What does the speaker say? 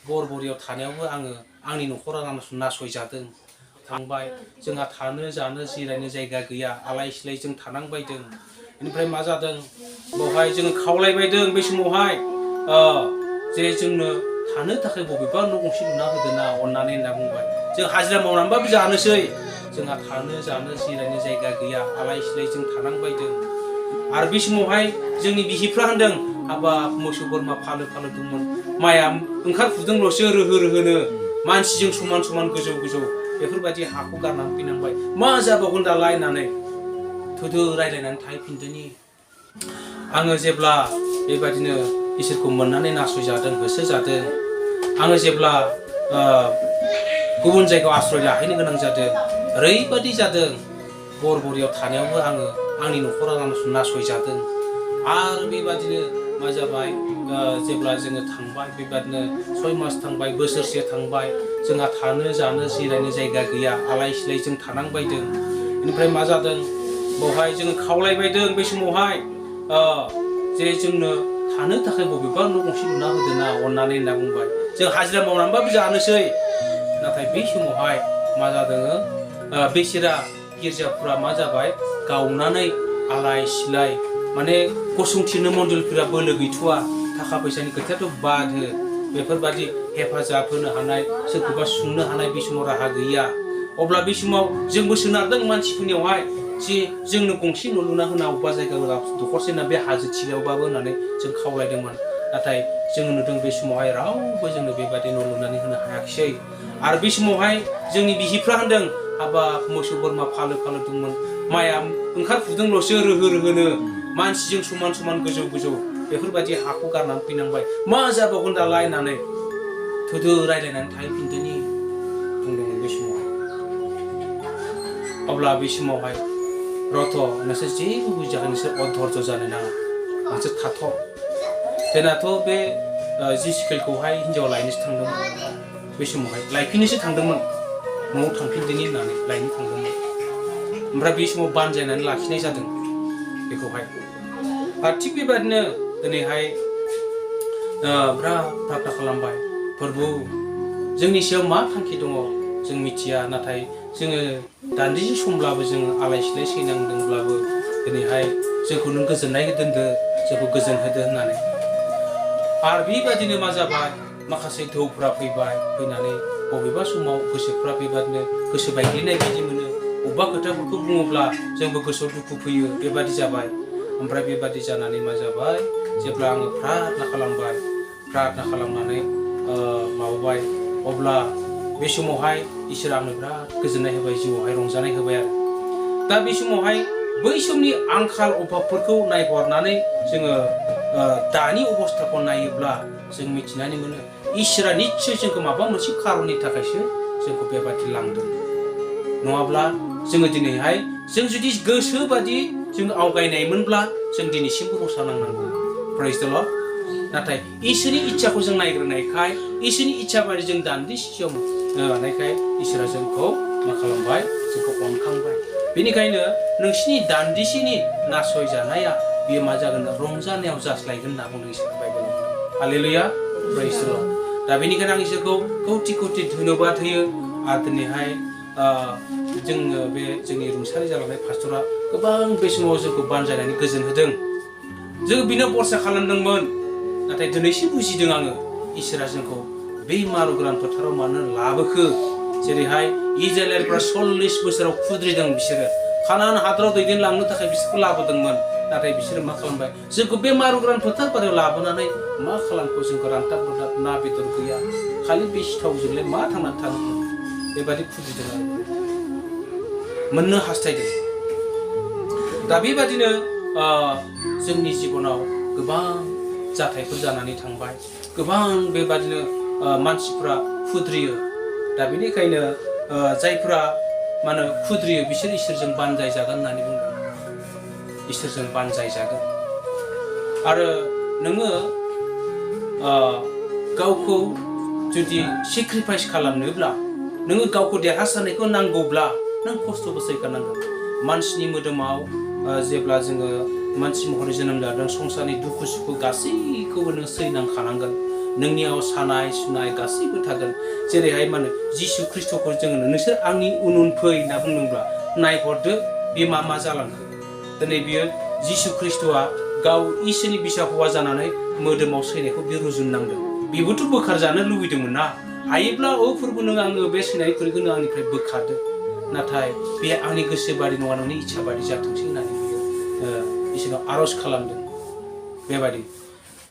बरबरियाव थानायावबो आंनि न'खरा नासयजादों थांबाय जोंहा थानो जानो जिरायनो जायगा गैया आलाय सिलाय जों थानांबायदों बेनिफ्राय मा जादों बेवहाय जोङो खावलायबायदों बे समावहाय जे जोंनो थानो थाखाय बबेबा न' गंसे लुना होदो ना अननानै होनना बुंबाय जों हाजिरा मावनानैबाबो जानोसै जोंहा थानो जानो जिरायनो जायगा गैया आलाय सिलाय जों थानांबायदों आरो बे समावहाय जोंनि बिसिफ्रा होनदों हाबाब मोसौ बोरमा फालो फालो दंमोन माइआ ओंखारफुदोंल'सो रोहो रोहोनो मानसिजों समान समान गोजौ गोजौ बेफोरबायदि हाखौ गारनानै फैनांबाय मा जाबावगोन दालाय होननानै थुदो रायलायनानै थाहैफिनदोनि आङो जेब्ला बेबायदिनो इसोरखौ मोननानै नासयजादों होसोजादों आङो जेब्ला गुबुन जायगायाव आश्रय लाहैनो गोनां जादों ओरैबायदि जादों बरबरियाव थानायावबो आंनि न'खरा नासयजादों आरो बेबादिनो मा जाबाय जेब्ला जोङो थांबाय बेबादिनो 6 मास थांबाय बोसोरसे थांबाय जोंहा थानो जानो जिरायनो जायगा गैया आलाय सिलाय जों थानांबायदों बेनिफ्राय मा जादों बेवहाय जोङो खावलायबायदों बे समावहाय जे जोंनो थानो थाखाय बबेबा न' गंसे लुना होदो ना अननानै होनना बुंबाय जों हाजिरा मावनानैबाबो जानोसै नाथाय बे समावहाय मा जादों बेसेरा गिर्जाफोरा मा जाबाय गावनानै आलाय सिलाय माने गसंथिनो मन्दिरफोरा बोलो गैथ'वा थाखा फैसानि खोथायाथ' बाद हो बेफोरबादि हेफाजाब होनो हानाय सोरखौबा सुंनो हानाय बे समाव राहा गैया अब्ला बे समाव जोंबो सोनारदों मानसिफोरनियावहाय जे जोंनो गंसे न' लुना होना अबेबा जायगायाव दखरसे ना बे हाजो थिलियावबाबो होननानै जों खावलायदोंमोन नाथाय जों नुदों बे समावहाय रावबो जोंनो बेबादि न' लुनानै होनो हायाखिसै आरो बे समावहाय जोंनि बिसिफ्रा होनदों हाबाब मोसौ बोरमा फालो फालो दंमोन माइआ ओंखारफुदोंल'सो रोहो रोहोनो मानसिजों समान समान गोजौ गोजौ बेफोरबायदि हाखौ गारनानै फैनांबाय मा जाबावगोन दालाय होननानै थुदो रायलायनानै थाहैफिनदोनि बुंदोंमोन बे समावहाय अब्ला बे समावहाय रथ' नोंसोर जेबो बुजियाखै नोंसोर अधर्ज जानो नाङा नोंसोर थाथ' जोंनाथ' बे जिसिकेलखौहाय हिन्जावा लायनोसो थांदोंमोन बे समावहाय लायफिननोसो थांदोंमोन न'आव थांफिनदोनि होननानै लायनो थांदोंमोन ओमफ्राय बे समाव बानजायनानै लाखिनाय जादों बेखौहाय आरो थिग बेबादिनो दिनैहाय बिराद प्रार्थना खालामबाय प्रभु जोंनि सायाव मा थांखि दङ जों मिथिया नाथाय जोङो दान्दिसे समब्लाबो जोङो आलाय सिलाय सैनांदोंब्लाबो दिनैहाय जोंखौ नों गोजोननाय दोनदो जोंखौ गोजोन होदो होननानै आरो बेबादिनो मा जाबाय माखासे ढौफ्रा फैनानै बबेबा समाव गोसोफ्रा बेबादिनो गोसो बायग्लिनाय बायदि मोनो अबेबा खोथाफोरखौ बुङोब्ला जोंबो गोसोआव दुखु फैयो बेबादि जाबाय ओमफ्राय बेबादि जानानै मा जाबाय जेब्ला आङो प्रार्थना खालामनानै माबाबाय अब्ला बे समावहाय इसोरा आंनो बिराद गोजोननाय होबाय जिउआवहाय रंजानाय होबाय आरो दा बे समावहाय बै समनि आंखाल अभाबफोरखौ नायहरनानै जोङो दानि अबस्थाखौ नायोब्ला जों मिथिनानै मोनो इसोरा निस्सय जोंखौ माबा मोनसे खारननि थाखायसो जोंखौ बेबादि लांदों नङाब्ला जोङो दिनैहाय जों जुदि गोसोबादि जों आवगायनायमोनब्ला जों दिनैसिमबो रसा नांनांगौ प्रेज द लर्ड नाथाय इसोरनि इच्छाखौ जों नायग्रोनायखाय इसोरनि इच्छा बायदि जों दान्दिसे सम लानायखाय इसोरा जोंखौ मा खालामबाय जोंखौ अनखांबाय बेनिखायनो नोंसिनि दान्दिसेनि नासयजानाया बेयो मा जागोन रंजानायाव जास्लायगोन होनना बुंदों इसोर बाइबेलाव हालेलुया प्रेज द लर्ड दा बेनिखायनो आं इसोरखौ कौटि कौटि धन्यबाद होयो आरो दिनैहाय जोङो बे जोंनि रुंसारि जालांनाय पास्टरा गोबां बे समाव जोंखौ बानजायनानै गोजोन होदों जों बिनो बरसा खालामदोंमोन नाथाय दिनैसो बुजिदों आङो इसोरा जोंखौ बै मारु गोरान फोथाराव मानो लाबोखो जेरैहाय इजराइलफ्रा 40 बोसोराव खुद्रिदों बिसोरो कानान हादराव दैदेनलांनो थाखाय बिसोरखौ लाबोदोंमोन नाथाय बिसोरो मा खालामबाय जोंखौ बे मारु गोरान फोथार बारियाव लाबोनानै मा खालामखो जोंखौ रानथाब रुथाब ना बेदर गैया खालि बे सिथावजोंलाय मा थांनानै थानो बेबादि खुद्रिदों आरो मोननो हास्थायदों दा बेबादिनो जोंनि जिबनाव गोबां जाथायफोर जानानै थांबाय गोबां बेबादिनो मानसिफ्रा खुद्रियो दा बेनिखायनो जायफ्रा मा होनो खुद्रियो बिसोर इसोरजों बानजाय जागोन होननानै बुंदों इसोरजों बानजाय जागोन आरो नोङो गावखौ जुदि सेक्रिफाइस खालामनोब्ला नोङो गावखौ देरहासारनायखौ नांगौब्ला नों खस्थ'बो सैखानांगोन मानसिनि मोदोमाव जेब्ला जोङो मानसि महरै जोनोम जादों संसारनि दुखु सुखु गासैखौबो नों सैनांखानांगोन नोंनियाव सानाय सुनाय गासैबो थागोन जेरैहाय मा होनो जिसु ख्रिस्टखौ जोङो नोंसोर आंनि उन उन फै होनना बुंदोंब्ला नायहरदो बे मा जालांखो दिनै बियो जिसु ख्रिस्टआ गाव इसोरनि बिसा हौवा जानानै मोदोमाव सैनायखौ बे रुजुननांदों बेबोथ' बोखारजानो लुबैदोंमोन ना हायोब्ला फोरबो नों आङो बे सैनाय खुरिखौ आंनिफ्राय बोखारदो नाथाय बे आंनि गोसो बादि नङा नोंनि इच्छा बादि जाथोंसै होननानै बियो इसोरनाव आर'ज खालामदों बेबायदि